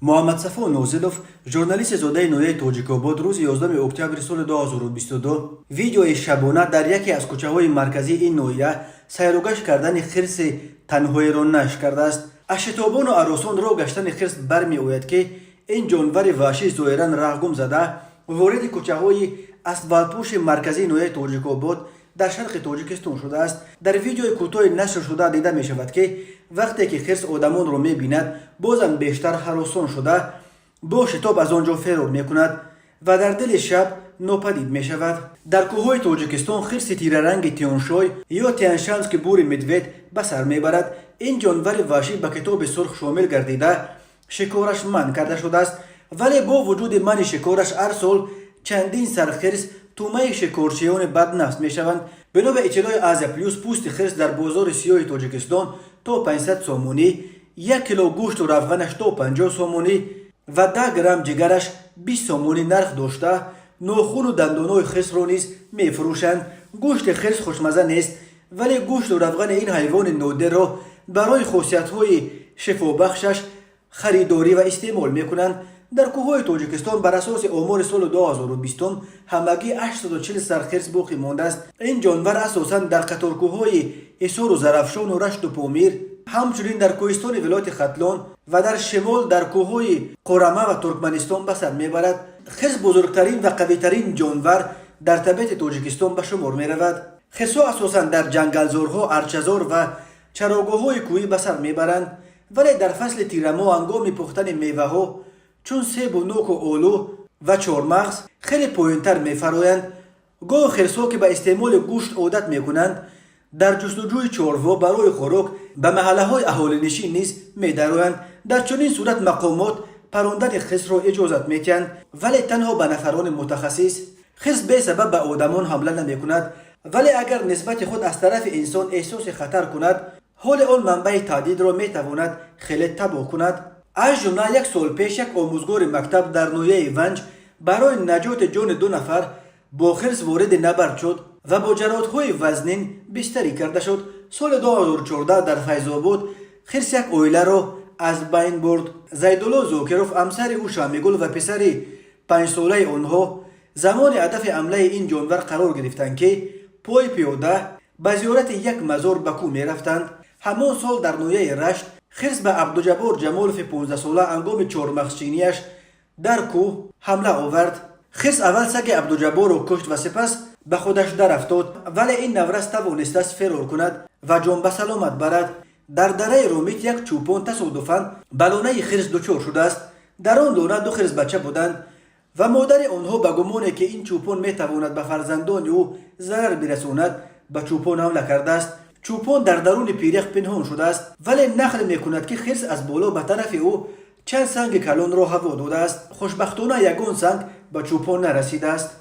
Муҳаммадсафо Нозилов, журналисти зодаи ноҳияи Тоҷикобод, рӯзи 11 октябри соли 2022 видеои шабона дар яке аз кӯчаҳои марказии ин ноҳия сайругашт кардани хирси танҳоеро нашр кардааст. Аз шитобону ҳаросон роҳ гаштани хирс бармеояд, ки ин ҷонвари ваҳшӣ зоҳиран раҳгум зада, вориди кӯчаҳои асфалтпӯши марказии ноҳияи Тоҷикобод дар шарқи Тоҷикистон шудааст. Дар видеои кӯтоҳи нашршуда дида мешавад, ки вақте ки хирс одамонро мебинад, бозам бештар ҳаросон шуда, бо шитоб аз он ҷо ферор мекунад ва дар дили шаб нопадид мешавад. Дар кӯҳҳои Тоҷикистон хирси тираранги Тяншой ё тяньшанский бурый медведь ба сар мебарад. Ин ҷонвари ваҳшӣ ба Китоби сурх шомил гардида, шикораш манъ карда шудааст. Вале бо вуҷуди манъи шикораш, ҳар сол чандин сар хирс тӯъмаи шикорчиёни баднафс мешаванд. Бино ба иттилои «Азия Плюс», пӯсти хирс дар бозори сиёҳи Тоҷикистон то 500 сомонӣ, 1 кило гӯшту равғанаш то 50 сомонӣ ва 10 грамм ҷигараш 20 сомонӣ нарх дошта, нохуну дандонҳои хирсро низ мефурӯшанд. Гӯшти хирс хушмаза нест, вале гӯшту равғани ин ҳайвони нодирро барои хосиятҳои шифобахшаш харидорӣ ва истеъмол мекунанд. Дар кӯҳҳои Тоҷикистон бар асоси омори соли 2020 ҳамагӣ 840 сар хирс боқӣ мондааст. Ин ҷонвар асосан дар қаторкӯҳҳои Ҳисору Зарафшону Рашту Помир, ҳамчунин дар кӯҳистони вилояти Хатлон ва дар шимол дар кӯҳҳои Қорама ва Туркманистон ба сар мебарад. Хирс бузургтарин ва қавитарин ҷонвар дар табиати Тоҷикистон ба шумор меравад. Хирсҳо асосан дар ҷангалзорҳо, арчазор ва чарогоҳҳои кӯҳӣ ба сар мебаранд, вале дар фасли тирамоҳ, ҳангоми пухтани меваҳо чун себу ноку олу ва чормағз, хеле поёнтар мефароянд. Гоҳ хирсҳо, ки ба истеъмоли гӯшт одат мекунанд, дар ҷустуҷӯи чорво барои хӯрок ба маҳаллаҳои аҳолинишин низ медароянд. Дар чунин сурат мақомот парондани хирсро иҷозат медиҳанд, вале танҳо ба нафарони мутахассис. Хирс бесабаб ба одамон ҳамла намекунад, вале агар нисбати худ аз тарафи инсон эҳсоси хатар кунад, ҳоли он манбаи таҳдидро метавонад хеле табоҳ кунад. Аз ҷумла, як сол пеш як омӯзгори мактаб дар ноҳияи Ванҷ барои наҷоти ҷони ду нафар бо хирс вориди набард шуд ва бо ҷароҳатҳои вазнин бистарӣ карда шуд. Соли 2014 дар Файзобод хирс як оиларо аз байн бурд. Зайдулло Зокиров, ҳамсари ӯ Шамигул ва писари 5-солаи онҳо замони ҳадафи ҳамлаи ин ҷонвар қарор гирифтанд, ки пой пиёда ба зиёрати як мазор ба кӯҳ мерафтанд. Ҳамон сол дар ноҳияи Рашт хирс ба Абдуҷаббор Ҷамолови 15-сола ҳангоми чормағзчинияш дар кӯҳ ҳамла овард. Хирс аввал саги Абдуҷабборро кушт ва сипас ба худаш дарафтод, вале ин наврас тавонистааст ферор кунад ва ҷон ба саломат барад. Дар дараи Ромит як чӯпон тасодуфан ба лонаи хирс дучор шудааст. Дар он лона ду хирсбача буданд ва модари онҳо ба гумоне, ки ин чӯпон метавонад ба фарзандони ӯ зарар бирасонад, ба чӯпон ҳамла кардааст. Чӯпон дар даруни пирях пинҳон шудааст, вале нақл мекунад, ки хирс аз боло ба тарафи ӯ чанд санги калонро ҳаво додааст. Хушбахтона, ягон санг ба чӯпон нарасидааст.